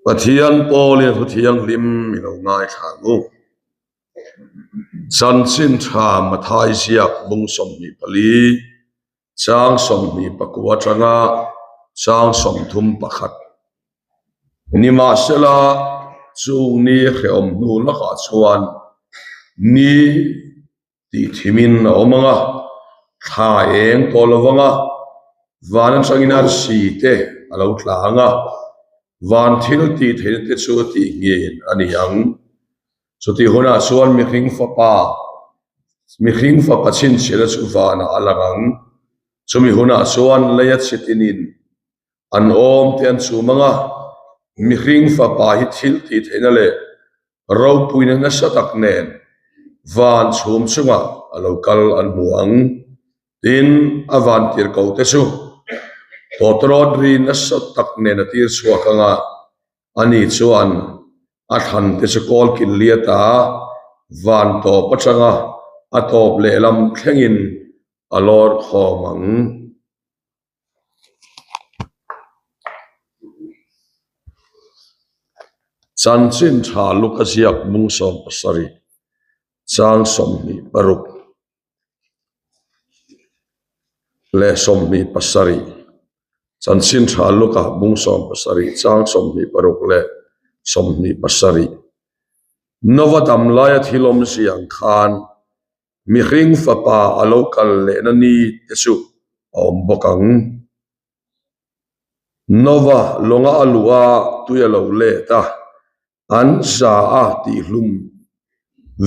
Pathian pawlin a thu thianghlim i lo ngaithla ang u. Chanchin tha Mathai ziak bung 24, chang 29 atanga chang 31. Nimahsela, chung ni hrehawm hnu lakah chuan ni tih thimin a awm ang a, thla eng tawh lo vang a, van atangin arsi te a lo tla ang a, van thil tih theihna te chu tih nghin a ni ang. Chutih hunah chuan mihring fapa, mihring fapa chhinchhiahna chu vanah a lang ang. Chumi hunah chuan leia chhitinin an awm te an chum ang a, mihring fapa hi thil tih theihna leh ropuina nasa tak nen van chhum chungah a lo kal an hmu ang. Tin, a van tir ko te chu tawtawrawt ri nasa tak nen a tir chhuak ang a, ani chuan a thlan te chu kawl kil liat a, van tawp atanga a tawp lehlam thlengin a lawr khawm ang. Chanchin tha luk a ziak mung 17, chang 26 leh 27. Chanchin tha luk a mung 17, chang 26 leh 27. Nova dam laia thil awmzia ang khan Mihring fapa a lo kal lehna ni te chu a awm bawk ang. Nova lawnga a luh a, tui a lo let a, an za a tihhlum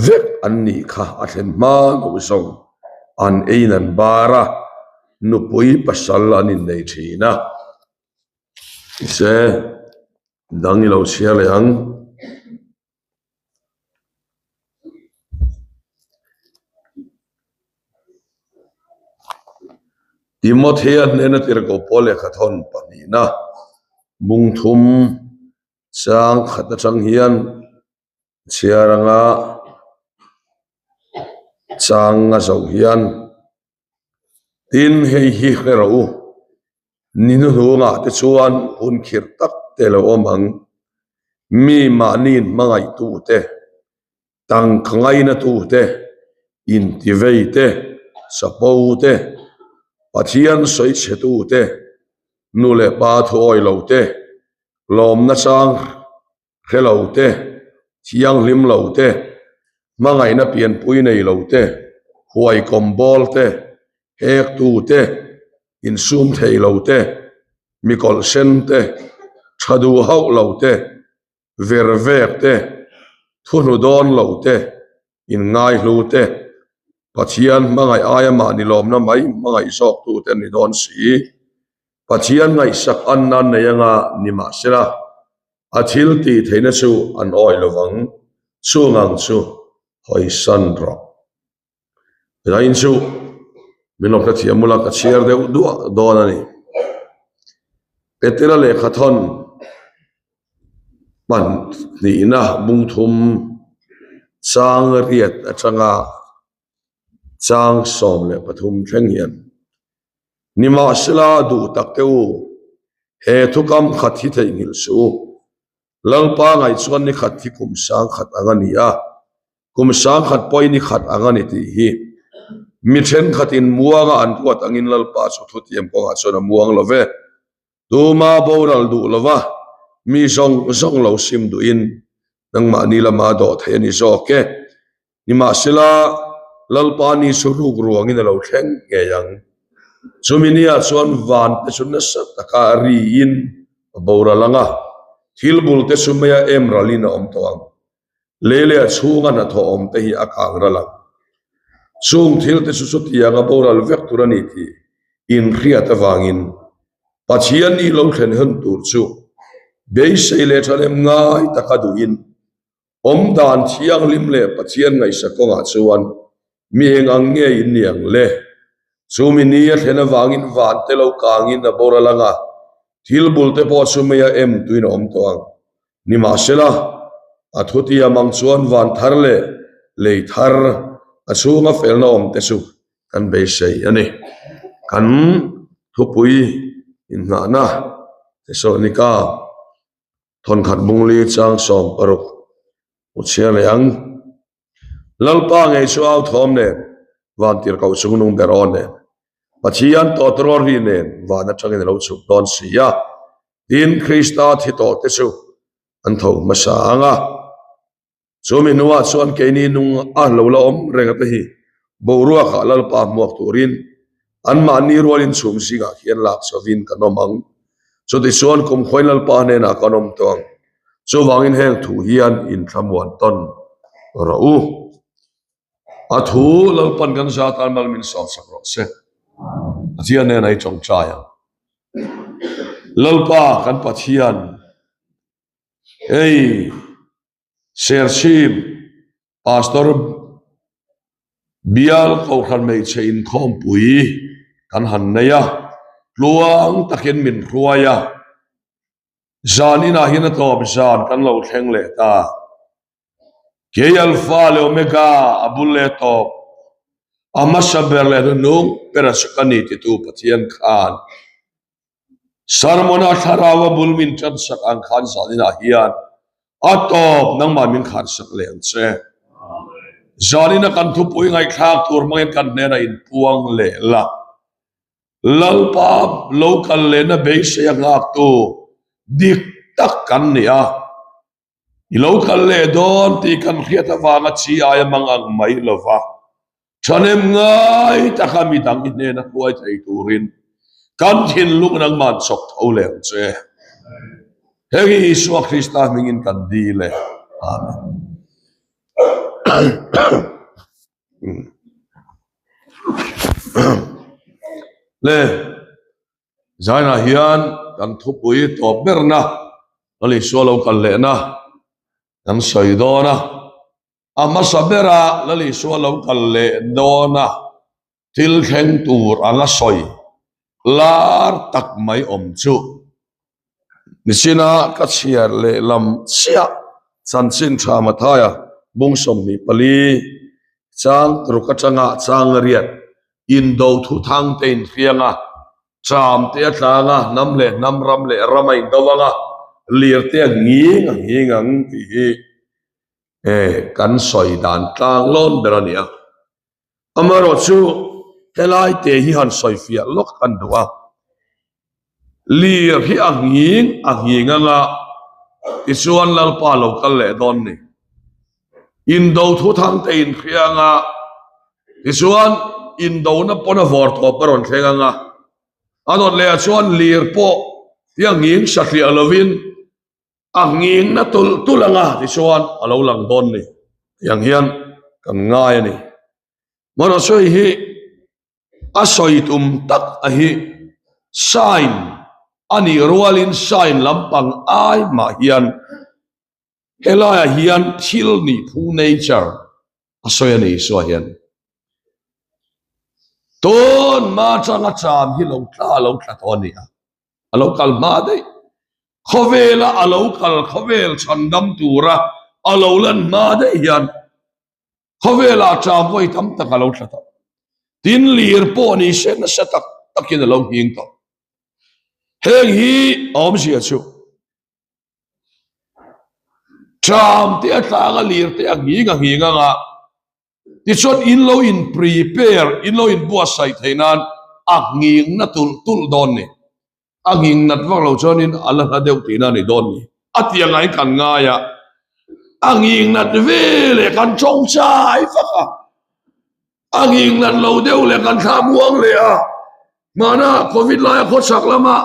vek an nih kha a thlen hma loh zawng an eiin an bar a, nupui pasal an innei thin a. Tise, dang i lo chhiar leh ang. Timothea hnena tirhkoh pawl lehkha thawn pahnihna bung thum chang khat atang hian chhiar anga chang a zoh hian tin hei hi hre rawh u. Ni hnuhnungah te chuan hun khirh tak te lo awm ang. Mi mahniin hmangaihtu te, tangka ngainatu te, intivei te, chapo te, Pathian sawichhetu te, nu leh pa thuawi lo te, lawmna chang hre lo te, thianghlim lo te, hmangaihna pianpui nei lo te, huaikawm bawl te, hektu te, insum thei lo te, mikawlh sen te, tha duh hauh lo te, ver vek te, thuhnu dawn lo te, inngaihlu te, Pathian hmangaih aia mahni lawmna mai hmangaih zawktu te an ni dawn si. Pathian ngaihsak anna nei anga nimahsela, a thil tih theihna chu an awih lo vang, chung ang chu hawisan rawh. Zain chu min lo hrethiam mula ka chhiar deuh duah dawn a ni. Petera lehkhathawn hman hnihna bung thum chang riat atanga chang 13 thleng hian Nimahsela duh tak te u, he thukam khat hi theihnghilh suh u. Lalpa ngaih chuan ni khat hi kum sangkhat ang a ni a, kum sangkhat pawhin ni khat ang a ni tih hi. Mi thenkhatin muanga an ruat angin Lalpa chu thutiam kawngah chuan a muang lo ve. Tuma boral duh lova mi zawng zawng lo sim duhin nangmahni lama dawh theih a ni zawk e. Nimahsela, Lalpa ni chu ruk ruangin a lo thleng ngei ang. Chumi nia chuan van te chu nasa taka riin a boral ang a, thil bul te chu meia em ralin a awm tawh ang. Lei leh a chhunga hnathawh awm te hi a kang ral ang. Chung thil te chu chutiang a boral vek tur a ni tih inhriat avangin Pathian ni lo thlen hun tur chu beisei leh thahnem ngai taka duhin Awm dan thianghlim leh Pathian ngaihsa kawngah chuan mi eng ang nge in ni ang le? Chumi ni a thlen avangin van te lo kangin a boral ang a, thil bul te pawh chu mei a em tuin a awm tawh ang. Nimahsela, a thutiam ang chuan van thar leh lei thar a chhunga felna awm te chu kan beisei a ni. Kan thupui inngahna Thesalonika. Thawnkhat bungli chang 16 u chhiar leh ang. Lalpa ngei chu au thawm nen, vantir koh chung nung ber aw nen, Pathian tawtrawr ri nen van atangin a lo chhuk dawn si a, tin Krista thi tawh te chu an tho hmasa ang a. Chumi hnuah chuan keini nung a lo la awm reng ate hi boruakah Lalpa hmuak turin anmahni rualin chhum zingah khian lak chhovin kan awm ang. Chutichuan kumkhuain Lalpa hnenah kan awm tawh ang. Chuvangin heng thu hian inthlamuan tawn rawh u. A thu Lalpan kan za tan mal min sawmsak rawh se. Pathian hnenah i tawngtai ang. Lalpa kan Pathian, hei Serchhip Pastor Bial Kohhran hmeichhe inkhawmpui kan han nei a, tluang takin min hruai a, zan inah hian a tawp zan kan lo thleng leh ta. Kei Alpha leh Omega a bul leh tawp, a hmasa ber leh hnunung ber a chu ka ni titu Pathian khan Sermon-a thlarau a bul min tan sak ang khan zaninah hian a tawp nangmah min khan sak leh ang che. Zanina kan thupui ngaihthlak tur hmangin kan hnenah inpuang leh la. Lalpa lo kal lehna beisei a nghaktu dik tak kan ni a. I lo kal leh dawn tih kan hriat avanga chi aia mang ang mai lo va, thahnem ngai taka midang i hnena hruai thei turin kan thinlung nangman chawk tho leh ang che. Heng hi Isua Krista hmingin kan dil e. Amen. Le. Zainah hian kan thupui tawp berna Lal Isua lo kal lehna kan sawi dawn a, a hmasa bera Lal Isua lo kal leh dawna thil thleng tur anga sawi lar tak mai awm chu Nichina ka chhiar lehlam chiah chanchin tha Mathaia bung 24 chang ruk atanga chang riat indo thuthang te inhriang a, cham te a tlang a, hnam leh hnam, ram leh ram a indo ang a, lir te a nghing a nghing ang tih hi kan sawi dan tlang lawn ber a ni a. Amaherawhchu helai te hi han sawi fiah lawk an duh a, lir hi a nghing a nghing anga tichuan Lalpa lo kal leh dawn ni. Indo thuthang te inhria anga tichuan indona pawn a vawr tawp a rawn thleng anga a dawt leh ah chuan lir pawh hi a nghing satliah lovin A nghing na tulh tulh anga tichuan a lo lang dawn ni tih ang hian kan ngai a ni. Hmanraw hi a sawi tum tak a hi sign a nih rualin sign lampang ai mah hian helaiah hian thil nih phung nature a sawi a ni Isua hian. Tun hma atanga cham hi lo tla lo tla tawh a ni a. A lo kal hma daih. Khawvela a lo kal khawvel chhandam tura a lo lan hma daih hian khawvela ṭam vawi tam tak a lo tla tawh. Tin lir pawh ni se nasa tak takin a lo nghing tawh. Heng hi a awmzia chu ṭam te a tlang a lir te a nghing a nghing anga Tichuan in lo in prepare, in lo in buatsaih theih nan a nghing na tulh tulh dawn ni. A nghing nat vak lo chuanin a la hla deuh tihna a ni dawn ni. A ti anga in kan ngai a, a nghing nat ve leh kan tawngchai vak a, a nghing nat lo deuh leh kan thla muang leh a, Hmana Covid laia khawchhak lama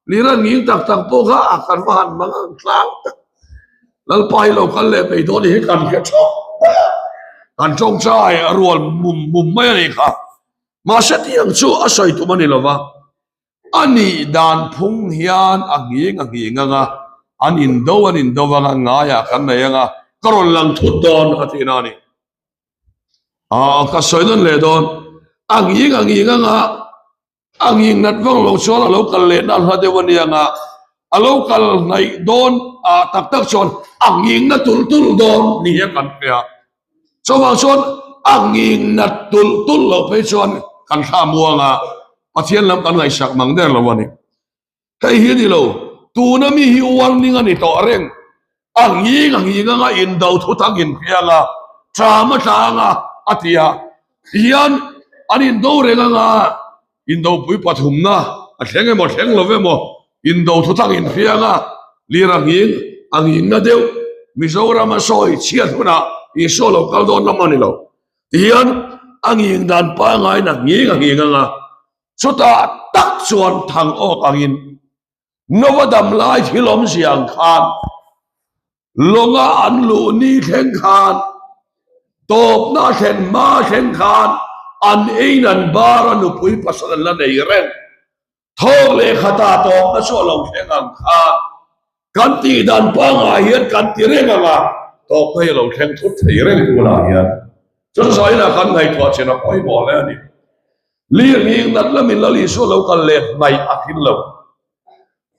lir an nghing tak tak pawh kha a kan va han mang ang tlang tak. Lalpa hi lo kal leh mai dawn hi kan hre thawk mai a, kan tawngtai a rual mum mum mai a nih kha. Mahse tiang chu a sawi tum a ni lova, a nih dan phung hian a nghing a nghing ang a, an indo an indo ang a, ngaiah kan nei ang a, ka rawn lang thut dawn a tihna a ni. Ah, ka sawi nawn leh dawn. A nghing a nghing anga, a nghing nat vang lo chuan a lo kal leh na hla deuh a ni anga, a lo kal hnaih dawn ah tak tak chuan a nghing na tulh tulh dawn ni hian kan hria. Chuvang chuan a nghing nat tulh tulh loh phei chuan kan thla muang a, Pathian lam kan ngaihsak mang der lo a ni. Hei hi a ni lo. Tuna mi hi warning a ni tawh reng. A nghing a nghing anga indo thutak inhriang a, ṭam a tlang a, a ti a. Tihian an indo reng anga indopui pathumna a thleng emaw thleng lo emaw indo thutak inhriang a, lir a nghing a nghing na deuh Mizoram a sawi chhiat hunah Isua lo kal dawn lam a ni lo. Tihian a nghing dan pangaiin a nghing a nghing anga chutah tak chuan thang awk angin Nova dam lai thil awmzia ang khan lawnga an luh ni thleng khan tawpna thlen hma thleng khan an ein an bar a nupui pasal an la nei reng. Thawk leh khata tawpna chu a lo thleng ang khan kan tih dan pangngai hian kan ti reng ang a, tawpna hi a lo thleng thut thei reng tunah hian. Chutichuan kan ngaihtuah chin a pawimawh hle a ni. Lirnghing nat lamin Lal Isua lo kal leh hnaih a thin lo.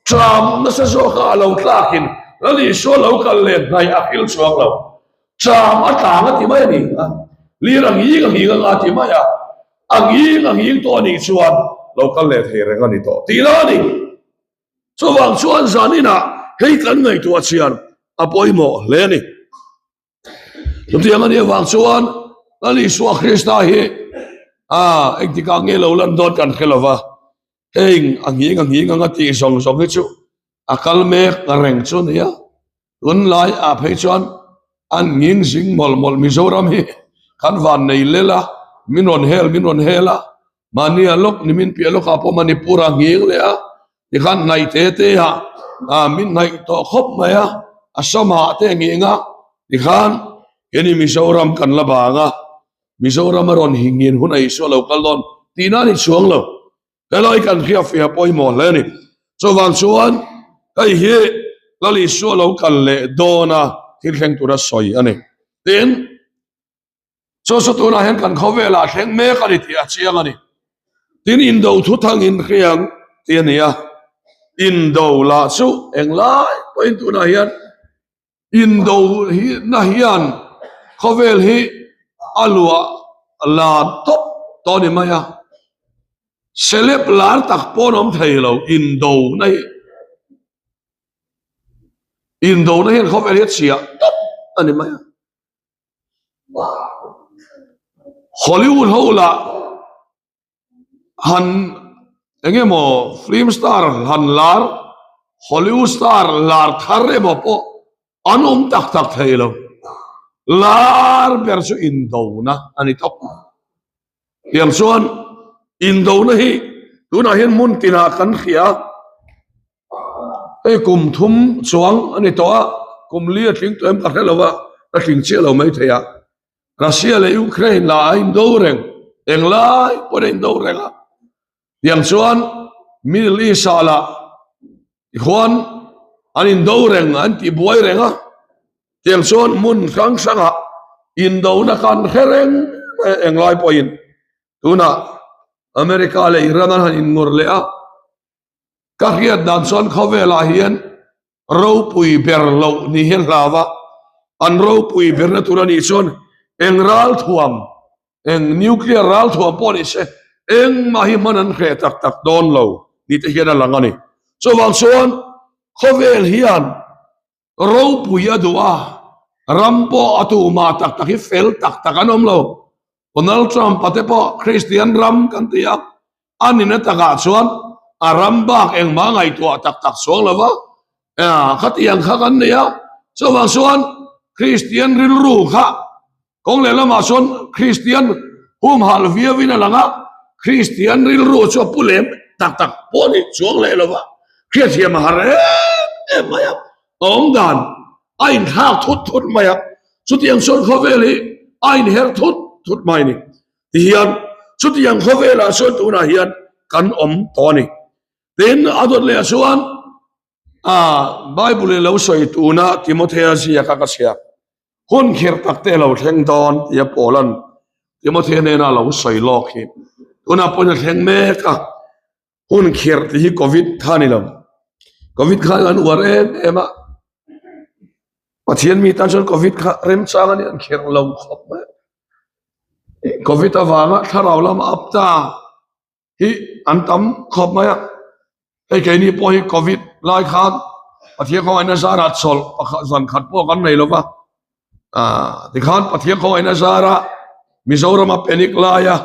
Ṭam nasa zawka a lo tlakin Lal Isua lo kal leh hnaih a hril chuang lo. Ṭam a tlang a ti mai a ni a, lir a nghing a nghing anga a ti mai a, a nghing a nghing tawh a nih chuan lo kal leh thei reng a ni tawh tihna a ni. Chuvang chuan zaninah hei kan ngaihtuah chian a pawimawh hle a ni. Chutiang a nih avang chuan Lal Isua Krista hi a engtikah nge lo lan dawn kan hre lo va, heng a nghing a nghing anga tih zawng zawng hi chu a kal mek reng chu a ni a, tunlai ah phei chuan an nghing zing mawlh mawlh Mizoram hi kan van nei lel a, min rawn hel min rawn hel a, mahni a lawk ni min piah lawkah pawh Manipur a nghing leh a, Tikhan hnaih te te ah min hnaih tawh khawp mai a, Assam ah te nghing a, tikhan keini Mizoram kan la bang a, Mizoram a rawn hingin hun a Isua lo kal dawn tihna a ni chuang lo. Helai kan hriatfiah pawimawh hle a ni. Chuvang chuan hei hi Lal Isua lo kal leh dawn a thil thleng tura sawi a ni. Tin. Chu chu tunah hian kan khawvelah thleng mek a ni tih a chiang a ni. Tin indo thu thang inhriang tih a ni a, indo lah chu englai pawhin tunah hian indo hi na hian khawvel hi a luah lan tawp tawh a ni mai a. Celeb lar tak pawh an awm thei lo indo na hi. Indo na hian khawvel hi a chhiah tawp a ni mai a. Hollywood ho lah han eng emaw film star han lar Hollywood star lar thar emaw pawh an awm tak tak thei lo lar ber chu indona a ni tawp tiang chuan indona hi tunah hian hmun tinah kan hria a. Hei kum thum chuang a ni tawh a, kum li a tling tawh em ka hre lo a, ka tling chiah lo mai thei a. Russia leh Ukraine lah a indo reng, englai pawhin a indo reng a. Tiang chuan Middle East ah lah tikhuan an indo reng, an tih buai reng a. Tiang chuan hmun hrang hrangah indona kan hre reng mai a englai pawhin. Tunah America leh Iran an han inngur leh a. Ka hriat dan chuan khawvelah hian ropui ber loh ni hi a hlau a, an ropui berna tur a nih chuan eng ralthuam, eng nuclear ralthuam pawh ni se engmah hi hman an hreh tak tak dawn lo ni te hian a lang a ni. Chuvang chuan khawvel hian Ropui a duh a, ram pawh a tuhmah tak tak hi fel tak tak an awm lo. Donald Trump a te pawh Christian ram kan ti a, a nihna takah chuan a ram bak engmah ngaihtuah tak tak chuang lo va, khatiang kha kan nei a, chuvang chuan Christian rilru kha Kawng leh lamah chuan Kristian humhalh viauin a lang a, Kristian rilru chu a pu lem tak tak pawh a nih chuang leh lo va, hriatthiam a har em em mai a, a awm dan a inthlak thut thut mai a, chutiang chuan khawvel hi a inher thut thut mai a ni. Tihian chutiang khawvelah chuan tunah hian kan awm tawh a ni. Tin, a dawt leh ah chuan a Bible in lo sawi tuna Timothea ziaka ka chhiar hun khirh tak te lo thleng dawn tia Paulan Timothea hnena lo sawi lawk hi tunah pawhin a thleng mek a, hun khirh tih hi Covid kha a ni lo, Covid khan an uar em em a, Pathian mi tan chuan Covid kha remchang a ni an khirh lo khawp mai, Covid avanga thlarau lama up ta. hi an tam khawp mai a. Hei keini pawh hi Covid lai khan Pathian khawngaihna zarah chawlh pakhat zan khat pawh kan nei lova, ah tikhan Pathian khawngaihna zarah Mizorama panic laia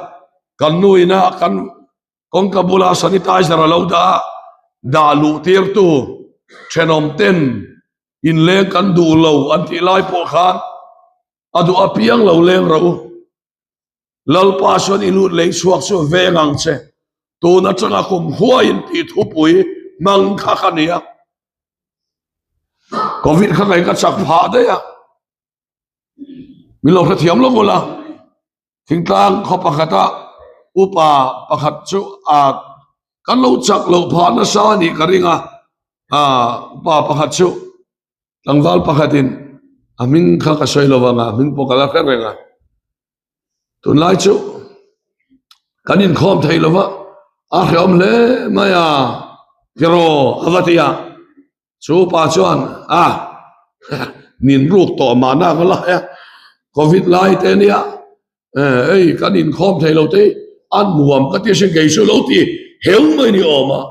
kan nu ina kan kawngka bula sanitizer a lo dah a, dah luh tirtu thenawm ten inleng kan duh lo an tih lai pawh khan a duh apiang lo leng rawh u. Lalpa chuan i lut lei chhuak chu veng ang che, tun atanga kum huaiin tih thupui hmang kha ka ni a. Covid kha kei ka chak phah daih a, min lo hrethiam lo bawlh a, thingtlang khaw pakhata upa pakhat chu a kan lo chak loh phah nasa a nih ka ring a, upa pakhat chu Tlangval pakhatin a hming kha ka sawi lo vang a, hming pawh ka la hre reng a. Tunlai chu kan inkhawm thei lo va, a hrehawm hle mai a, tiraw a va ti a. Chu pa chuan a nin ruk tawh mahna ka lai a, Covid lai te nia, ei kan inkhawm thei lo te a nuam ka ti a sin kei chu lo ti heu mai ni awm a.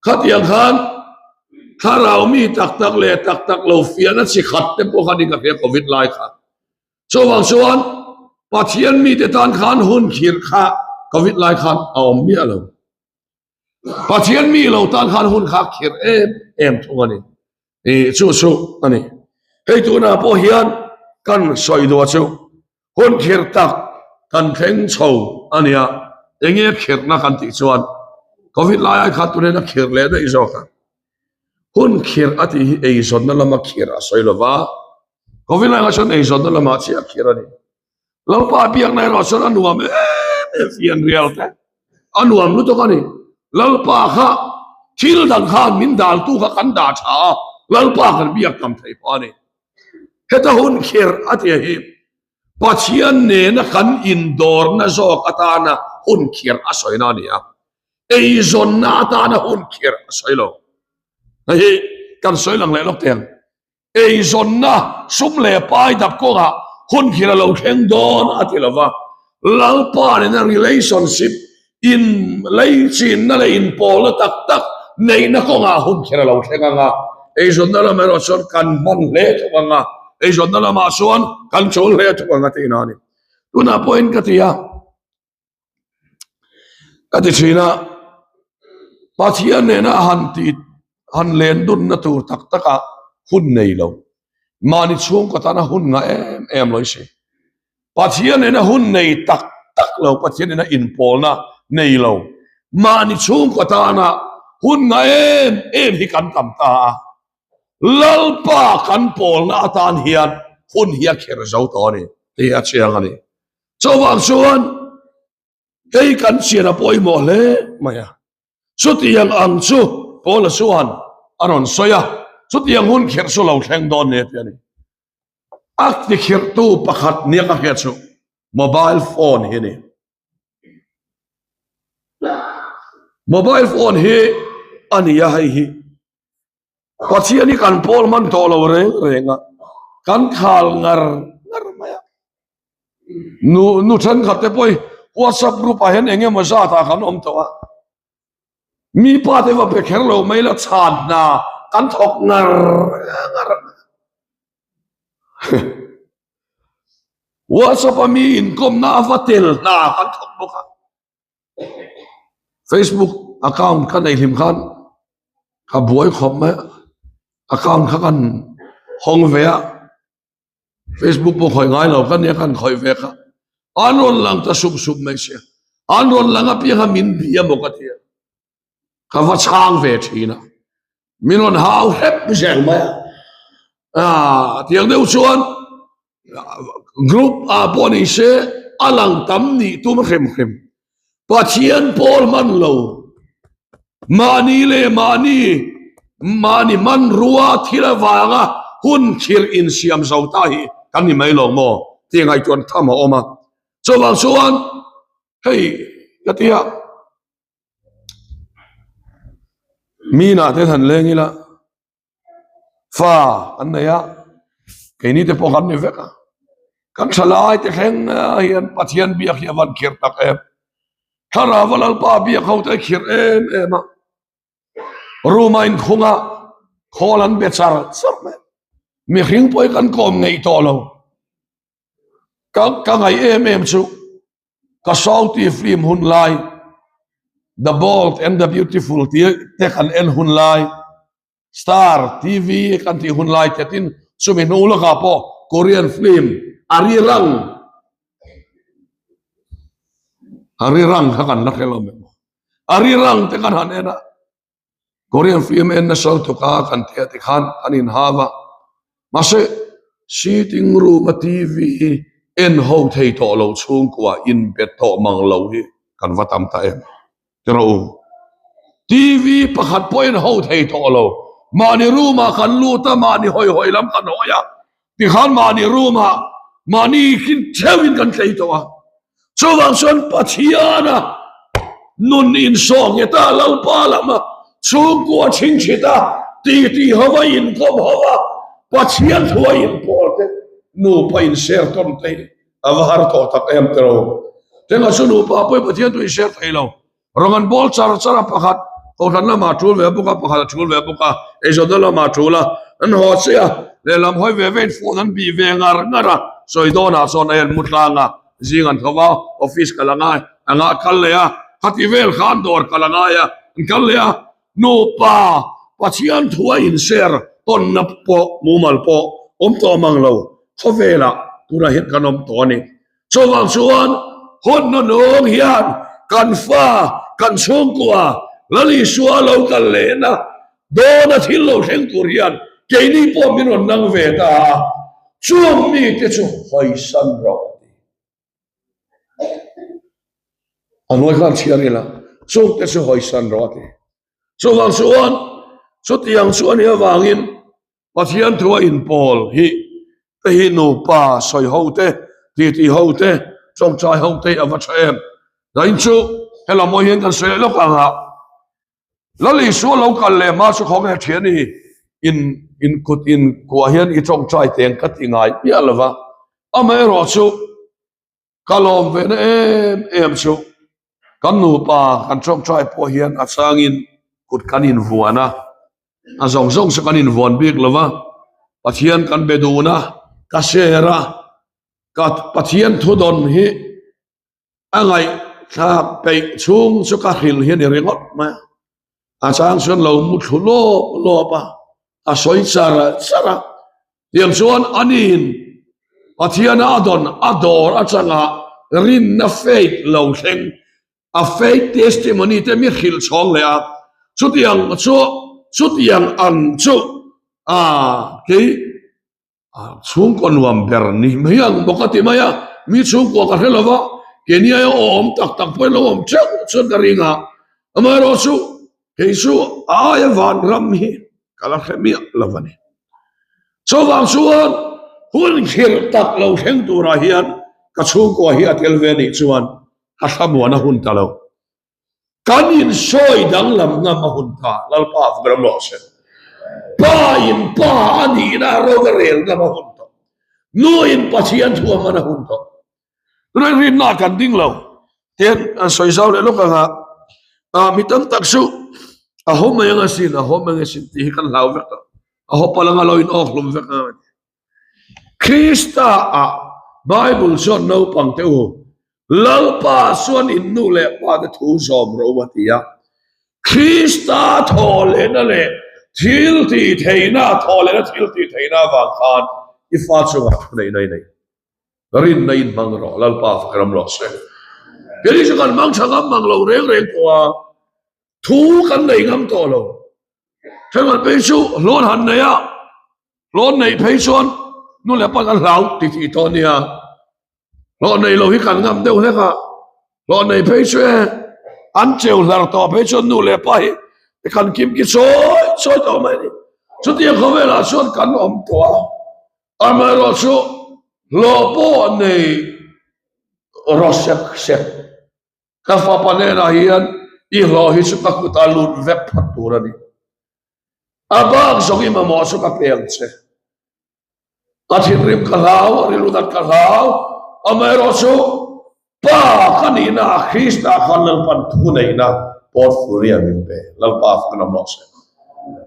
Khatiang khan thlarau mi tak tak leh tak tak lo fiahna chi khat te pawh khan in ka hria Covid lai kha. Chuvang chuan Pathian mite tan khan hun khirh kha Covid lai khan a awm miah lo. Pathian mi lo tan khan hun kha khirh em em thung a ni. Ih chu chu a ni. Hei tunah pawh hian kan sawi duh a chu Hun khirh tak kan thleng chho a nia, enge khirhna kan tih chuan Covid lai ai khan tunin a khirh leh daih zawk a. Hun khirh a tih hi eizawnna lama khirh a sawi lova, Covid lai kha chuan eizawnna lamah chiah a khirh a ni. Lalpa biakna erawh chuan a nuam em em fian rial te, a nuam lutuk a ni. Lalpa kha thil dang khan min daltu kha kan dah tha a, Lalpa kan biak tam thei pawh a ni. Heta hun khirh a tia hi Pathian nena kan indawrna zawk atana hun khirh a sawina a ni a, eizawnna atana hun khirh a sawi lo. Hei hi kan sawi lang leh lawk teh ang. Eizawnna sum leh pai dap kawngah hun khirh a lo thleng dawn a ti lova, Lalpa nena relationship In leichinna leh inpawlna tak tak neihna kawngah hun kher a lo thleng ang a, eizawnna lam erawh chuan kan hman hle thawk ang a, eizawnna lamah chuan kan chawl hle thawk ang a tih na a ni. Tunah pawhin ka ti a, ka ti thin a, Pathian nena han ti han len dunna tur tak takah hun nei lo, mahni chhungkaw tana hun ngah em em lo i si. Pathian nena hun nei tak tak lo, Pathian nena inpawlna nei lo, mahni chhungkaw tana hun ngah em em hi kan tam ta a. Lalpa kan pawlna atan hian hun hi a kher zo tawh a ni tih a chiang a ni. Chuvang chuan kei kan chian a pawimawh hle mai a. Chutiang ang chu Paula chuan a rawn sawi a, chutiang hun khirh chu lo thleng dawn ni a ti a ni. A tikhirhtu pakhat nia ka hriat chu mobile phone hi a ni. Mobile phone hi a ni a hei hi. Pathian hi kan pawl hman tawh lo reng reng a, kan khal ngar ngar mai a. Nu nu thenkhat te pawh hi WhatsApp group ah hian eng emaw zat ah kan awm tawh a. Mi pa te va pe kher lo mai la chhan hna kan thawk ngar ngar a. WhatsApp a mi inkawmna a va tel hna kan thawk bawk a. Facebook account ka nei hlim khan ka buai khawp mai a, account kha kan hawng ve a, Facebook pawh khawih ngai lo ka nia kan khawih ve kha, an rawn lang ta sup sup mai sia, an rawn lang apiang a min bia maw ka ti a. Ka va chhang ve thin a, min rawn hau hrep zel mai a, ah tiang deuh chuan group ah pawh ni se a lang tam nih tum hrim hrim Pathian pawl hman lo mahni leh mahni mahni hmanrua thil avanga hun khirh insiam zo ta hi kan ni mai lo maw tih ngaihtuah tham a awm a, chuvang chuan hei ka tia. Mina te han leng ila fa an nei a keini te pawh kan ni vek a kan tha lai te thleng hian Pathian biak hi a van khirh tak em thlarau a Lalpa biak ho te a khirh em em a. Room a inkhung a, khawl an be char char mai. Mihring pawh hi kan kawm ngeih tawh lo. Ka ka ngaih em em chu ka Sauti film hun lai The Bold and the Beautiful tih te kan en hun lai Star TV kan tih hun lai te tin chumi hnu lawkah pawh Korean film Arirang Arirang kha kan la hre lo mai maw Arirang te kan han en a. Korean film en nasa lutuk a kan tia ti khan an inhau a, mahse sitting room a TV hi en ho thei tawh lo chhungkua inbe tawh mang lo hi kan va tam ta em ti rawh u. TV pakhat pawh en ho thei tawh lo, mahni room ah kan lut a, mahni hawi hawi lam kan hawi a, Tikhan mahni room ah mahni kin theuhin kan tlei tawh a, chuvang chuan Pathiana nun insawh nghet a, Lalpa lama chhungkua chhingchhit a, titi hova inkawm hova Pathian thu a inpawl te nupa inser tawn te hi a va har tawh tak em tiro. Tengah chu nupa pawhin Pathian thu inser thei lo. Rawng an bawl char char a, pakhat kohhran lamah a tul ve bawk a, pakhat a tul ve bawk a, eizawnna lamah a tul a, an haw chiah a, lehlam hawi ve vein phone an bih ve ngar ngar a, sawi dawnah chuan a en mu tlang a, zing an tho va, office kal a ngai, a ngah kal leh a, khati vel khan dawr kal a ngai a, an kal leh a, nupa Pathian thu a inser tawnna pawh mumal pawh awm tawh mang lo, khawvelah tunah hian kan awm tawh a ni. Chuvang chuan hun hnunung hian kan fa, kan chhungkua Lal Isua lo kal lehna dawna thil lo thleng tur hian keini pawh min rawn nang ve ta a, chung mite chu hawisan rawh a ti. A hnuai khan chhiar ila, chungte chu hawisan rawh a ti. Chuvang chuan chutiang chu a nih avangin Pathian thu a inpawl hi te hi nupa sawi ho te, titi ho te, tawngtai ho te hi a va tha em. Zain chu helam aw hian kan sawi leh lawk ang a, Lal Isua lo kal leh hma chu khawnge thian i in in kut in kuah hian i tawngtai teng ka ti ngai miah lo va, amaherawh chu Ka lawm ve na em em chu kan nupa kan tawngtai pawh hian a changin kut kan invuan a, a zawng zawng chu kan invuan bik lo va, Pathian kan be dun a, ka share a, ka Pathian thudawn hi a ngaihthlak peih chhung chu ka hrilh hi a ni ringawt mai a. A chang chuan lo mu thlu lawp lawp a, a sawi char char a. Tiang chuan aniin Pathiana a dawn a dawr atanga rinna faith lo thleng a faith testimony te mi hrilh chhawng leh a. Chutiang chu chutiang ang chu a kei Chhungkaw nuam ber ni mai ang bawk a ti mai a, mi chhungkua ka hre lo va, keini aia awm tak tak pawhin lo awm teuh chuan ka ring a, amaherawh chu kei chu a aia van ram hi ka la hre miah lo a ni. Chuvang chuan hun khirh tak lo thleng turah hian ka chhungkua hi a tel ve nih chuan ka thlamuan a hun ta lo. Kan insawi danglam ngam a hun ta, Lalpa a ram rawh se. Pa in pa a nihna ro ka rel ngam a hun tawh. Nu in Pathian thu a hman a hun tawh. Tunah rinna kan ding lo. Tian an sawi zau leh lawk anga ah mi tam tak chu a haw mai anga sin, a haw mai anga sin tih hi kan hlau vek tawh. A haw palh anga lo in awk hlum vek anga. Krista ah Bible chuan naupang te u, Lalpa chuan in nu leh pa te thu zawm ro a ti a. Krista thaw lehna leh thil tih theihna, thaw lehna thil tih theihna avang khan i fa chungah thu neihna i nei. Rinna in hmang rawh, Lalpa fak ram rawh se. Kei chu kan hmang tha ngam mang lo reng reng tawh a, thu kan nei ngam tawh lo. Thenkhat phei chu hlawn han nei a, hlawn neih phei chuan nu leh pa kan hlau ti tih tawh a nia. Hlawh nei lo hi kan ngam deuh hlek a, hlawh nei phei chu e an cheu hlar tawh phei chuan nu leh pa hi kan kim ki chawi chawi tawh mai a ni. Chutiang khawvelah chuan kan awm tawh a, amaherawh chu hlawh pawh nei rawh sek sek. Ka fapa hnenah hian i hlawh hi chu ka kutah lut vek phawt tur a ni. A bak zawng i mamawh chu ka pe ang che. Ka thinrim ka hlau, a rilru dat ka hlau, amaherawh chu Pa ka nihna Krista khan Lalpan thu neihna portfolio min pe. Lalpa fak nam rawh se.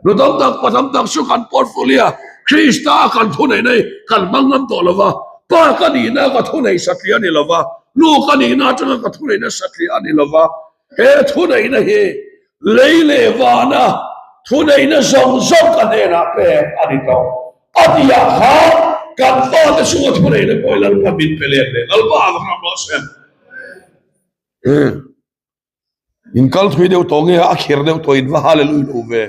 Nu tam tak, pa tam tak chu kan portfolio Krista a kan thuneihna hi kan hmang ngam tawh lo va, pa ka nihna ka thuneih satliah a ni lo va, nu ka nihna atanga ka thuneihna satliah a ni lo va, he thuneihna hi lei leh vana thuneihna zawng zawng ka hnenah pek a ni tawh. A tihah khan kan fate chunga thuneihna pawh hi Lalpa min pe let leh Lalpa a va ram rawh se. In kal thui deuh tawh nge a kher deuh tawh in va hallelujah lo ve.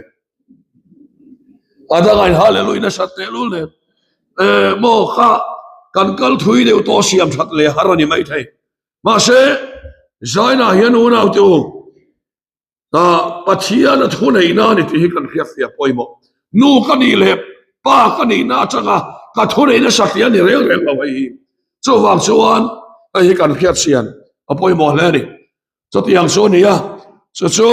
A danga in hallelujah nasat teh lul nen. Eh maw kha kan kal thui deuh tawh siam that leh har a ni mai thei. Mahse Zaina hian unau te u Pathian a thu neihna a ni tih hi kan hriatfiah pawimawh. Nu ka nih leh pa ka nihna atanga ka thu neihna satliah a ni reng reng lo hei hi. Chuvang chuan hei hi kan hriatchhian a pawimawh hle a ni. Chutiang chu a ni a, chu chu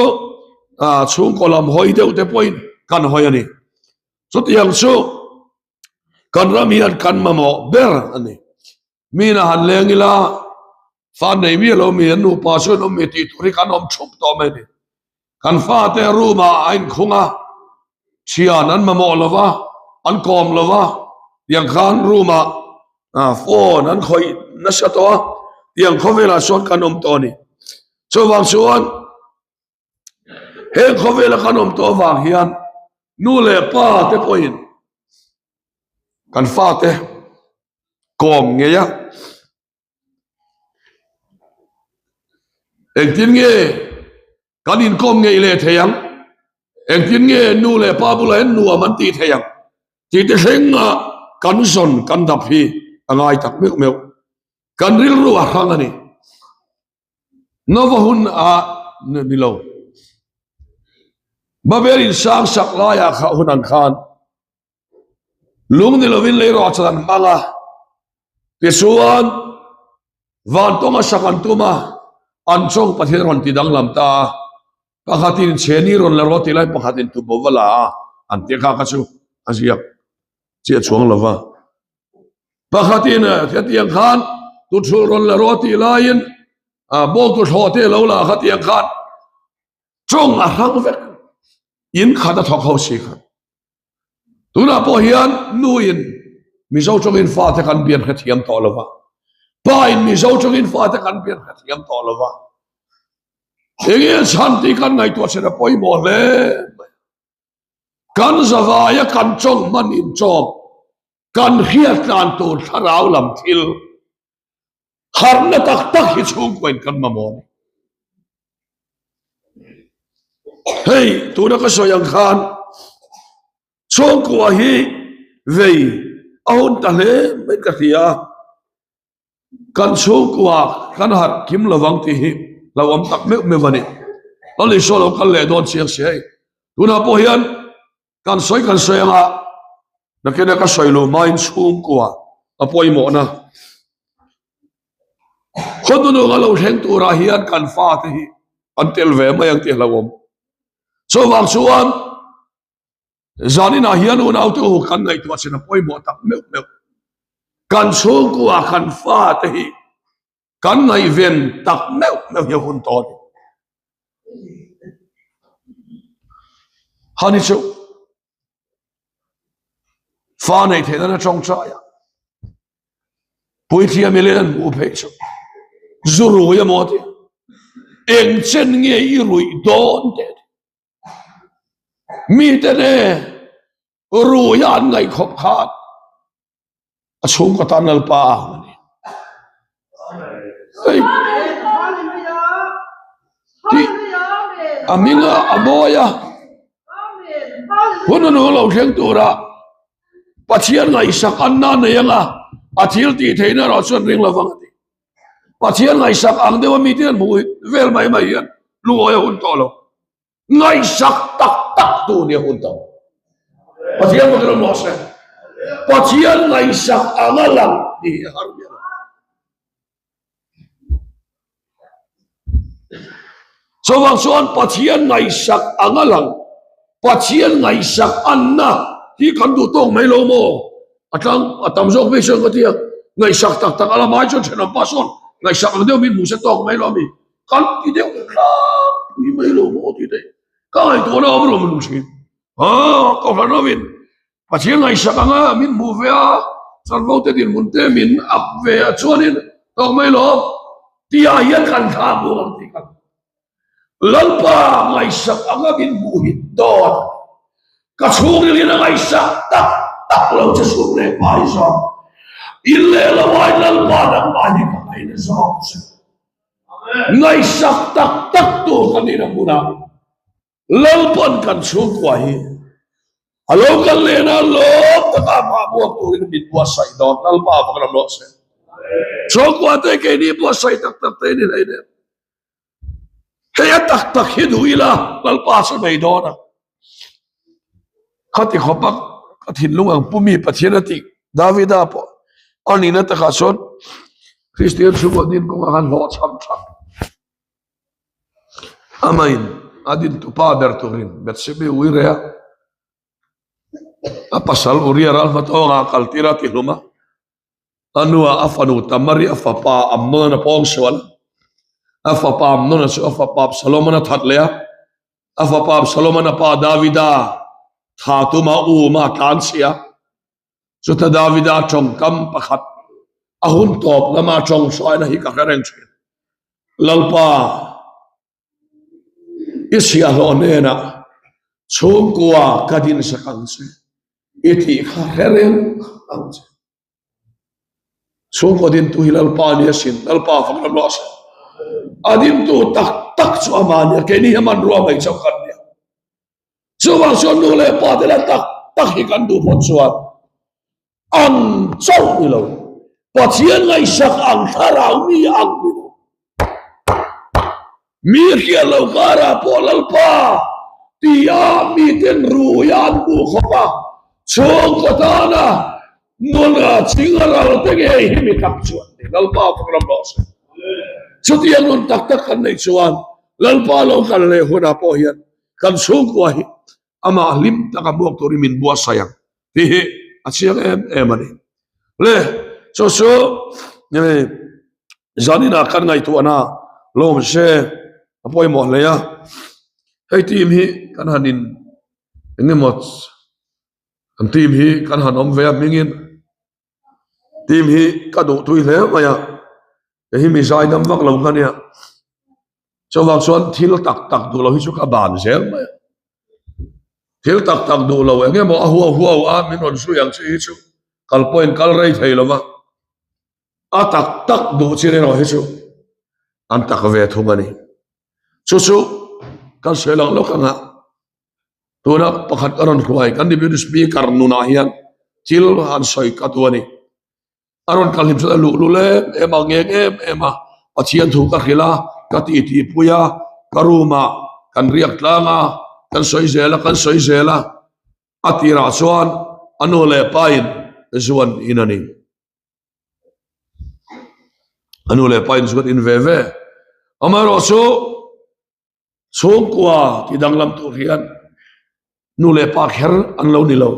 chhungkaw lam hawi deuh te pawhin kan hawi a ni. Chutiang chu kan ram hian kan mamawh ber a ni. Mi na han leng ila, fa nei mi alo mi an nupa chu an awm mi tih tur hi kan awm thup tawh mai a ni. Kan fate room ah a inkhung a, thian an mamawh lo va, an kawm lo va, tiang khan room ah phone an khawih nasa tawh a, tiang khawvelah chuan kan awm tawh a ni. Chuvang chuan heng khawvela kan awm tawh avang hian nu leh pa te pawhin kan fate kawm ngei a engtin nge kan inkawm ngei leh thei ang engtin nge nu leh pa bulah hian nuam an tih thei ang tih te thlenga kan zawn kan dap hi a ngai tak meuh meuh kan rilru a hrang a ni. Nova hun a ni lo. Babel in sang sak laiah kha hun ang khan lung ni lovin lei rawh chan an hmang a, tichuan vantawnga sak an tum a, an chawng Pathian rawn ti danglam ta a, pakhatin chheni rawn la rawh tih lai pakhatin tubo va la a, an tih kha kha chu a ziak chiah chuang lova. Pakhatin hetiang khan tuthulh rawn la rawh tih laiin bawk tuthlawh te lo la khatiang khan tawng a hrang vek in khat a thawk ho si kha. Tunah pawh hian nuin Mizo tawngin fate kan bian hrethiam tawh lo va, pain Mizo tawngin fate kan bian hrethiam tawh lo va. Enge chhan tih kan ngaihtuah chhin a pawimawh hle mai. Kan zavaia kan tawng hman inchawm kan hriat tlan tur thlarau lam thil harhna tak tak hi chhungkuain kan mamawh a ni. Hei tuna ka sawi ang khan chhungkua hi vei a hun ta hle mai ka hria a. Kan chhungkua kan harh kim lovang tih hi hlauhawm tak meuh meuh a ni. Lal Isua lo kal leh dawn chiang si hei. Tunah pawh hian kan sawi kan sawi anga nakina ka sawi luh hmain chhungkua a pawimawhna khawnununga lo thleng turah hian kan fate hi an tel ve mai ang tih hlauhawm. Chuvang chuan Zaninah hian unaute u kan ngaihtuah chin a pawimawh tak meuh meuh. Kan chhungkua kan fate hi kan ngaihven tak meuh meuh hi a hun tawh a ni. Hani chu fa nei theih nana tawngtai a, puithiam i len hmuh phei chu zu rui emaw a ti, eng chen nge i ruih dawn teh a ti. Mite ne ruia an ngaih khawp khan a chhungkaw tan Lalpa a ang a ni. Hei tih a hminga a mawi a, hun a lo thleng tura Pathian ngaihsak an na nei anga a thil tih theihna erawh chuan ring lovang a ti. Pathian ngaihsak ang deuha mite an hmuh vel mai mai hian lungawi a hun tawh lo. Ngaihsak tak tak tu nia hun tawh. Pathian bawkin awm rawh se. Pathian ngaihsak anga lang tih hi a har miah lo. Chuvang chuan Pathian ngaihsak anga lang, Pathian ngaihsak anna hi kan duh tawk mai lo maw? A tlang a tam zawk mai chuan ka ti a, ngaihsak tak tak a la mai chuan thenawm pa sawn ngaihsak ang deuh min hmu se tawk mai lo a mi? Kan ti deuh tlangpui mai lo maw tih te ka ngaihtuahna awm lo mun thin. Aw, Kohhran hovin Pathian ngaihsak anga min hmuh ve a, chanvo te dinhmun te min up ve a chuanin tawk mai lo tihah hian kan thla hmuh ang tih kan Lalpa ngaihsak anga min hmuh hi dawt ka chhungrilin a ngaihsak tak tak lo che sum leh pai zawk in leh lo ai Lalpa nangmah hi ka ngaina zawk che ngaihsak tak tak tur ka nihna hmunah Lalpan kan chhungkua hi a lo kal lehna lawm taka hma buak turin min buatsaih dawn. Lalpa a vak ram rawh se. Chhungkua te keini buatsaih tak tak te ni hlei nen. Hei a tak tak hi duh ila Lalpa chu nei dawn a. Khati khawpa ka thinlung ang pumi Pathian a tih Davida pawh a nihna takah chuan Kristian chhungkaw din kawngah khan hlawhchham tha. Amahin a dintupa ber turin Bethsebi ui reh a, a pasal Uria ral hmatawnga a kaltir a tihlum a, a nuah a fanu Tamari a fapa Amnon a pawng sual a, a fapa Amnon-a chu a fapa Absalom-an a that leh a, a fapa Absalom-an a pa Davida tha tuma uma a tlanchhia. Chuta Davida tawngkam pakhat a hun tawp lama tawng hruaina hi ka hre reng thin. Lalpa, i chhiahhlawh hnenah chhungkua ka din sak ang che, i tih kha hre reng ang che. Chhungkaw dintu hi Lalpa a ni asin, Lalpa fak lam rawh se. A dintu tak tak chu amah a ni a, keini hi hmanrua mai chauh kan ni a. Chuvang chuan nu leh pa te la tak tak hi kan duh phawt chuan ang chauh ni lo, Pathian ngaihsak ang thlarau mi ang ni lo. Mi hriat lo karah pawh Lalpa tia miten rui a an hmuh khawp a, chhungkaw tana nuna ching a ral te ngei hi mi tak chuan ni. Lalpa fak ram rawh se. Chutiang nun tak tak kan neih chuan Lalpa lo kal leh hunah pawh hian kan chhungkua hi amah hlim taka hmuak turin min buatsaih ang tih hi a chiang em em a ni. Le, chu chu zaninah kan ngaihtuahna lawm se a pawimawh hle a, hei team hi kan han in eng emaw kan team hi kan han awm ve a hmingin Team hi ka duh tui hle mai a, kei hi mi zaidam vak lo kha nia, chuvang chuan thil tak tak duh lo hi chu ka ban zel mai a, thil tak tak duh lo eng emaw a huau huau a min rawn zui ang chi hi chu kal pawhin kal rei thei lo va, a tak tak duh chin erawh hi chu an tak ve thung a ni, chu chu kan sawi lang lawk ang a. Tuna pakhat ka rawn hruai kan Deputy Speaker nunah hian thil han sawi ka duh a ni. A rawn kal hlim chuan a luh lul em em a, ngeng em em a, Pathian thu ka hrilh a, ka titi pui a, ka room ah kan riak tlang a, kan sawi zel a, kan sawi zel a, a tirah chuan a nu leh pa in zuan in a ni. A nu leh pa in zuan in ve ve. Amaherawhchu. Chhungkua ti danglam tur hian nu leh pa kher an lo ni lo,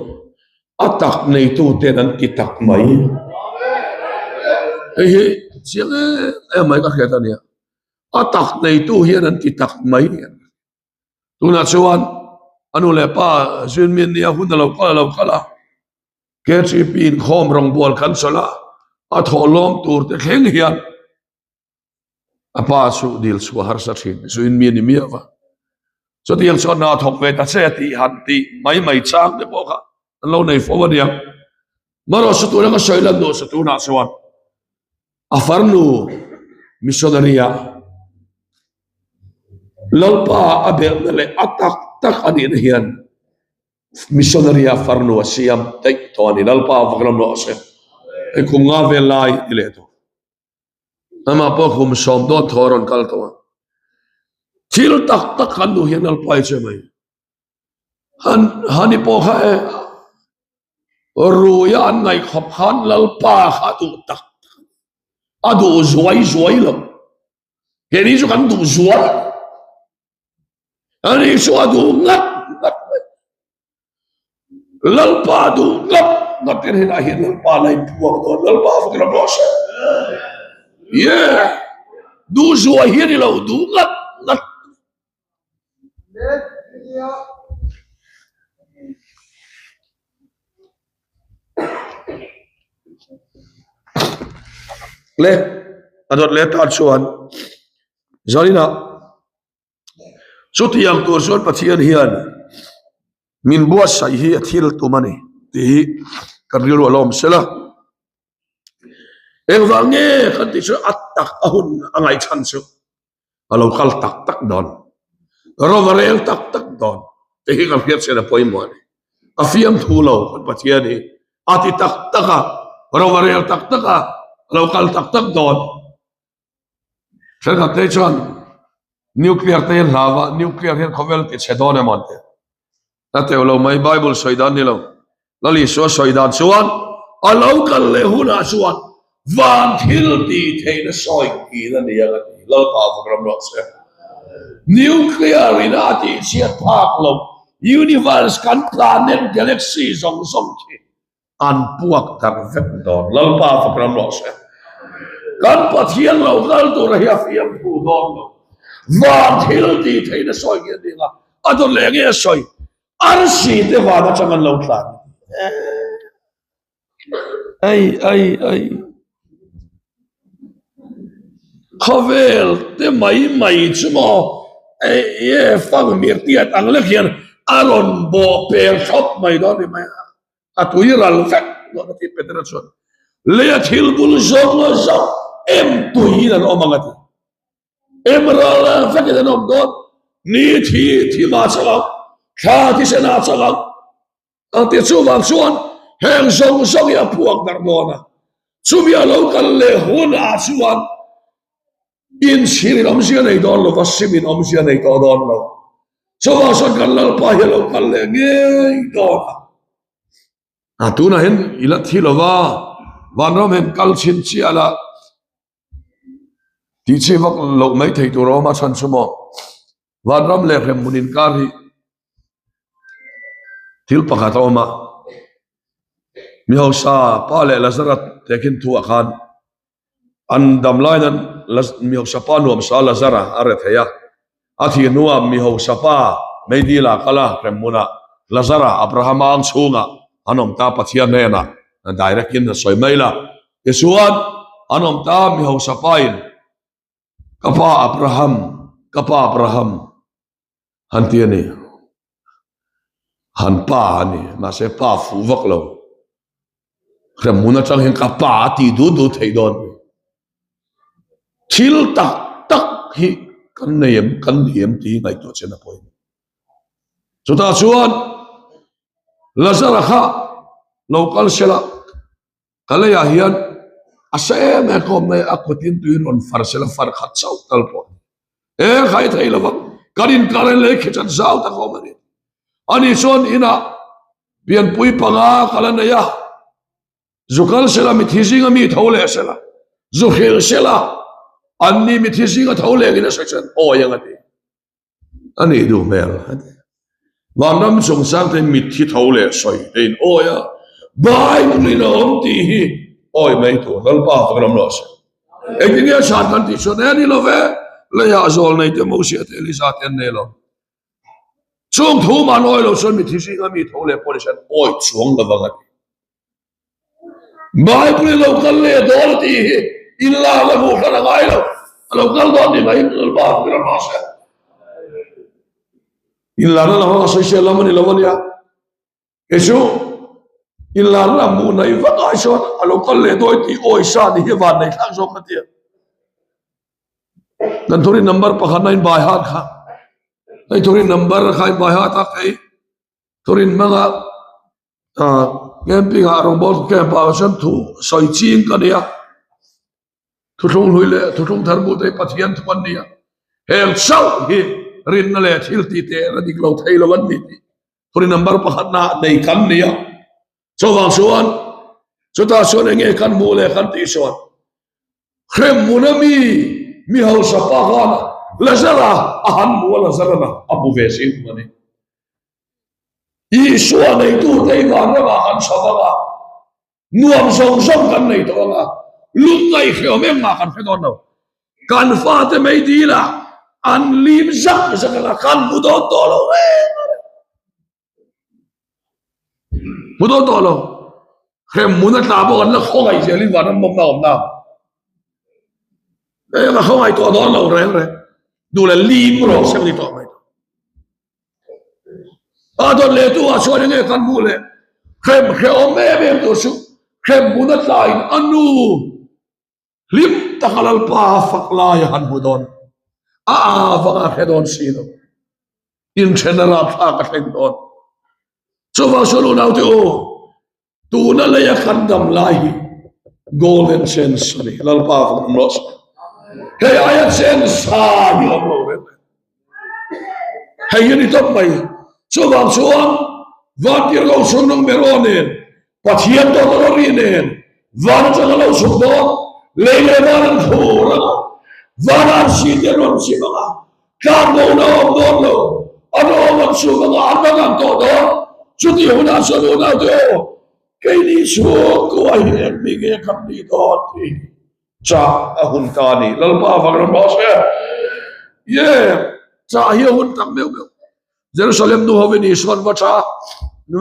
a tak neitu ten an ti tak mai. Hei hi chiang em em mai ka hriat a nia, a tak neitu hian an ti tak mai. Tunah chuan a nu leh pa zin mi an nia hun a lo kal a lo kal a, KTP inkhawm rawngbawl kan chawlh a, a thawhlawm tur te thleng hian A pa chu dil chhuah harsa thin zuin mi a ni miau a. Chutiang chuan hna thawk ve ta che a tih han tih mai mai chang te pawh kha an lo nei fo a nia. Marawh chu tuna ka sawi lan duh chu tunah chuan a farnu missionary ah Lalpa a belhna leh a tak tak a nihna hian missionary ah farnu a siam daih tawh a ni. Lalpa vak lam rawh se. Hei kum nga vel lai ni leh tawh. Amah pawh kum sawm dawn thaw a rawn kal tawh a. Thil tak tak kan duh hian Lalpa i che mai. Han hani pawh kha e ruia an ngaih khawp khan Lalpa kha a duh tak tak a duh zuai zuai lo. Keini chu kan duh zuai. Ani chu a duh ngat ngat mai. Lalpa duh ngat ngat in henah hian Lalpa la in phuak dawn. Lalpa fak ram rawh se. Yeah! Duh zuai hi a ni lo, duh ngat ngat. Le a dawt leh tan chuan zaninah chutiang tur chuan Pathian hian min buatsaih hi a thil tum a ni tih hi kan rilru a lawm sela. Engvang nge kan tih chu a tak a hun a ngaihchhan chu a lo kal tak tak dawn, rova rel tak tak dawn tih hi kan hriat chian a pawimawh a ni. A fiamthu lo kan Pathian hi a ti tak tak a, rova rel tak tak a, a lo kal tak tak dawn. Thenkhat te chuan nuclear te hi an hlau a, nuclear hian khawvel ti chhe dawn emaw an ti. A teuh lo mai, Bible sawi dan ni lo. Lal Isua sawi dan chuan a lo kal leh hunah chuan van thil tih theihna sawi kin a ni ang a ti. Lalpa vawk ram rawh se. Nuclear in a tih chhiat phak lo universe kan planet galaxy zawng zawng khi an puak darh vek dawn. Lalpa fak ram rawh se. Kan Pathian lo kal tura hi a fiamthu dawn lo. Van thil tih theihna sawi nge a ning a, a dawt leh nge a sawi. Arsi te van atang an lo tlan. Ai ai ai. Khawvel te mai mai chu maw e fang mir tiat ang lek hian a rawn bawh pel thlawp mai dawn ni mai a. A tui ral vek dawn a ti Petera chuan leia thil bul zawng zawng em tuiin an awm ang a ti. Em ral vekin an awm dawn ni thi thima chang ang thla thisena chang ang ang ti chuvang chuan heng zawng zawng hi a puak darh dawn a chumi a lo kal leh hunah chuan Inchhirin awmzia nei dawn lo va, simin awmzia nei tawh dawn lo. Chuvang chuan kan Lalpa hi a lo kal leh ngei dawn a. A tunah hian i la thi lo va, vanram hian kal chhin chiah la tih chi vak loh mai thei tur a awm a chhan chu maw. Vanram leh hremhmun inkar hi thil pakhat a awm a, mi hausa pa leh Lazara tehkhin thuah khan an dam laiin an mi hausa pa nuamsa Lazara a re thei a, a thih hnuah mi hausa pa meidila kal a hremhmunah Lazara Abrahama ang chhungah an awm ta Pathian hnenah direct in a sawi mai la tichuan an awm ta mi hausa pa in Ka pa Abraham, ka pa Abraham han ti a ni. Han pa a ni, mahse pa fuh vak lo. Hremhmun atang hian ka pa a tih duh duh theih dawn. Thil tak tak hi kan nei em, kan ni em tih hi ngaihtuah chian a pawimawh. Chutah chuan Lazara kha lo kal sela. Ka leiah hian a sa em em khawp mai a kut in tuin rawn far sela far khat chauh tal pawh e khai thei lo vang kan inkar in lei khi chan zau tak awm a ni ani chuan inah pianpui panga ka la nei a zu kal sela mithi zinga mi tho leh sela zu hrilh sela anni mithi zinga tho leh in a sawi chuan awi ang a ti. A nih duh hmel a ti. Vanram chungchang te mitthi tho leh sawi te in awi a, Bible in a awm tih hi awi mai tur Lalpa fak ram rawh se. Engtin nge a chhan kan tih chuan e ni lo ve, leiah zawl nei te Mosia te Elisa te an nei lo. Chung thu man awi lo chuan mitthi zinga mi tho leh pawh ni se an awi chuang lo vang a ti. Bible lo kal leh dawn a tih hi in lak a hmuh hran a ngai lo. A lo kal dawn ni mai Lalpa ka ram rawh se. In larna lam a sawisel lam a ni lo a nia. Kei chu in larna hmuh nei vak ai chuan a lo kal leh dawn tih awisa ni hi van nei thlak zawk ka ti a. Kan thurin number pakhat na in bai hat kha. Hei thurin number kha in bai hat a kei thurin hmanga Camping ah rawngbawltu camp ah chuan thu sawi ching ka ni a, thuthlung hlui leh thuthlung thar bu te hi Pathian thu an ni a, heng chauh hi rinna leh thil tih teh a dik lo thei lo an ni tih thuri number pakhat na nei kan ni a, chuvang chuan chutah chuan eng nge kan hmuh leh kan tih chuan hremhmun a mi mi hausa pa khan Lazara a han hmu a Lazara a hmu ve si thung a ni. Isua neitute hi vanramah kan chho vang a, nuam zawng zawng kan nei tawh ang a, lungngaih hreawm engmah kan hre dawn lo. Kan fate mei dilah an lim zak zak ang a, kan hmu dawn tawh lo reng a ni. Hmu dawn tawh lo. Hremhmun a tla bawk an la khawngaih zelin vanram nawmna awm na. Eng a khawngaih tawh dawn lo reng reng. Duh leh lim rawh se ni tawh mai. A dawt leh tu ah chuan enge kan hmuh leh hrem hrehawm em em tur chu hremhmun a tla in a nu Hlim taka Lalpa a fak lai a han hmu dawn, a avang a hre dawn si lo. Inthen a rapthlak a thleng dawn. Chuvang chuan unaute u, tuna leia kan dam lai hi golden chance a ni. Lalpa fak awm rawh se. Hei aia chance tha hi awm lo reng reng. Hei hi a ni tawp mai. Chuvang chuan Vantirhkoh chhungnung ber aw nen, Pathian tawt a rawn ri nen, van atanga lo chhuk dawn, lei leh van an thlur ang a, van arsi te an rawn chim ang a, tlanbo na awm dawn lo, an awm an chhum ang a, an va ngang tawh dawn. Chutih hunah chuan unaute aw, keini chhungkua hi engmi nge kan nih dawn tih hi Chah a hun ta a ni. Lalpa avang ram rawh se. Ye, chah hi a hun tak meuh meuh. Jerusalem nu hovin Isuan va tha,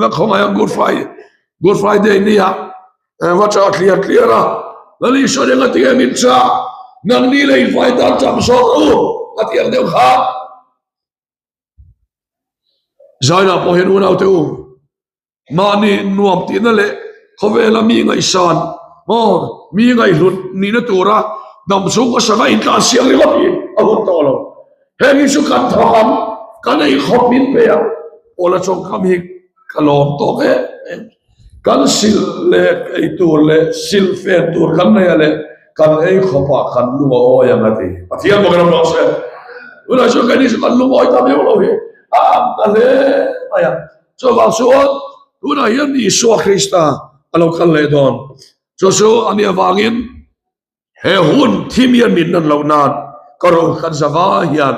va khawngaih a Good Friday, Good Friday ni a, va tha tliar tliar a. Lal Isuan eng a ti em in chah, nangni lei vai tan cham zawk u, a ti ang deuh kha. Zainah pawh hian unaute u, Mahni nuam tihna leh khawvela mi ngaihsan maw mi ngaihhlut nihna tura dam chhung ka sanga intlan siang ringawt hi a hun tawh lo. Heng hi chu kan thawk ang, kan ei khawp min pe ang. Awla tawngkam hi ka lawm tawk em em. Kan sil leh ei tur leh sil fen tur kan nei a leh kan ei khawpah kan lung a awi ang a ti. Pathian bawk in a rawh se. Tunah chuan keini chu kan lungawi ta viau lo hi a ang ta hle mai a. Chuvang chuan tunah hian Isua Krista a lo kal leh dawn. Chu chu a nih avangin he hun thim hian min nan loh nan ka ro kan zava hian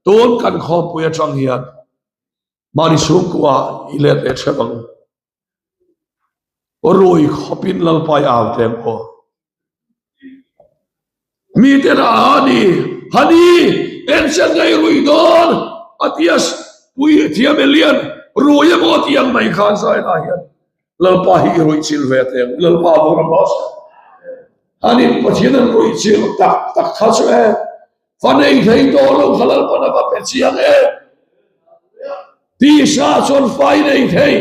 tun kan khawmpui atang hian mahni chhungkua i let leh theuh ang. Rui khawpin Lalpa i au teng aw. Mi te rah a ni, Hani, ensen ngei rui dawn, a ti a, pui thiam e lian, rui emaw a ti ang mai khan zainah hian Lalpa hi i ruih chilh ve teng, Lalpa vawng ram rawh se. Hani, Pathian an ruih chilh tak tak kha chu e, fa nei thei tawh lo kha Lalpan a va pe chiang e. Tisa chuan fa i nei thei,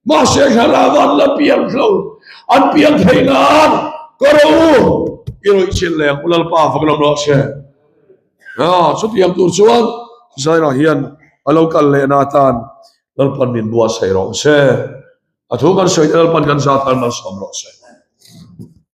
mahse thlarau an la piang hlo, an piang thei nan ka ro u, i rawih chin leng u Lalpa fak lam rawh se. A, chutiang tur chuan Zaira hian a lo kal leh na atan Lalpan min buatsaih rawh se. A thu kan sawi te Lalpan kan zat an malsawm rawh se.